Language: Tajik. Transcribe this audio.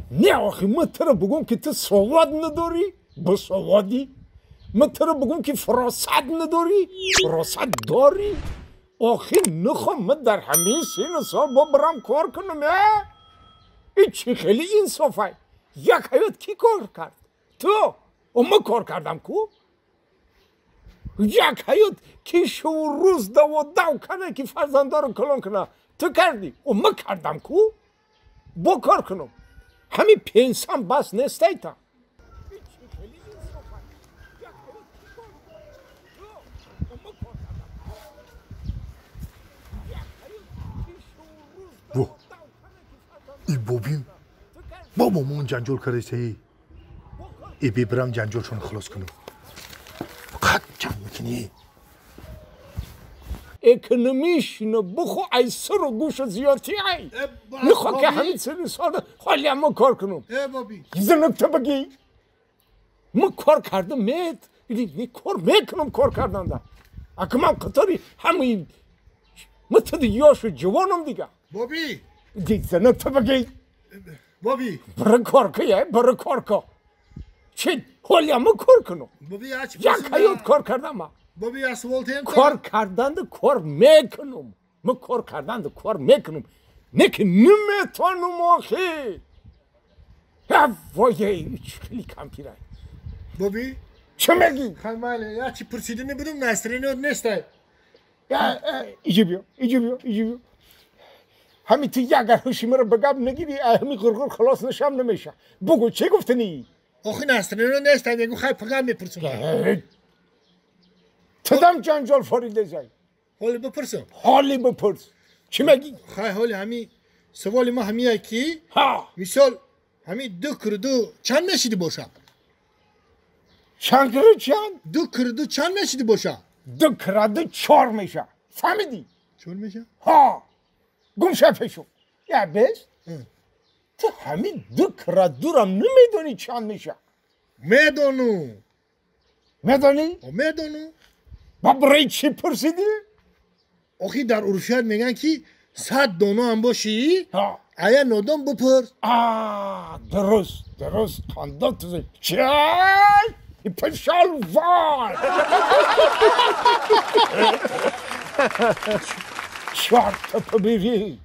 Не охи, ман туро бугум ки ту савод надорӣ, бесаводӣ. Ман туро бугум ки фаросат надорӣ, фаросат дорӣ. Охи нахом ман дар ҳамин сину сол бо барам кор кунам, э? Ин чӣ хеле инсофай? Як ҳаёт кӣ кор кард? Ту. О ман кор кардам ку? Як ҳаёт ки шаву рӯз даво дав карда ки фарзандоро калон кунад, ту кардӣ. О ман кардам ку? Бо кор кунам. Ҳамин пенсам бас нестайта. Во, и бобим бобо мон ҷанҷол кардаисаи. И бибирам ҷанҷолшон халос кунам. Фақат ҷанг мекунӣ. Экономишно бухо ай сару гӯша зиёдтӣ ай. Мехоҳ ки ҳамин сину сол ҳоли ма кор кунам. Э боби. Зинак багӣ. Ма кор кардам мет, кор мекунам кор карданда. Ака ман қатори ҳамаи ма туди ёшу ҷавонам дига. Боби. Зинак багӣ. Боби. Бара кор ка, е, бара кор ка. Чӣ ҳоли ма кор кунам. Боби ач. Як ҳаёт кор кардам ма. Боби я савол тем. Кор карданда кор мекунам. Ма кор карданда кор мекунам. Не ки наметонам охи. Вой, хеле кампирай. Боби? Чӣ мегӣ? Хай майли, я чӣ пурсидани будум, настроеният нестай. Иҷо биё, иҷо биё, иҷо биё. Ҳамин ту як ҳуши маро ба гап нагирӣ, ҳамин ғурғур халос нашам намеша. Бугӯ, чӣ гуфтанӣ? Охи настроеният нестай, мегӯ хай фақат мепурсам. Тудам ҷанҷол форида зай. Ҳоли бипурсам. Ҳоли бипурс. Чӣ мегӣ? Хай ҳоли ҳамин саволи ма ҳамия ки мисол ҳамин ду кирду чанд мешиди боша? Чанд кирду чанд? Ду кирду чанд мешиди боша? Ду кираду чор меша. Фаҳмидӣ? Чор меша? Ҳа. Гум ша пешу. Я бес? Ту ҳамин ду кирадурам намедонӣ чанд меша? Медонум. Медонӣ? Медонум. Ба барои чӣ пурсидӣ? Охи дар урфият мегӯянд ки 100 доно ҳам бошӣ, ая нодон бипурс. Дуруст, дуруст. Ханда ту чай? Пешал вар. Чорта побери.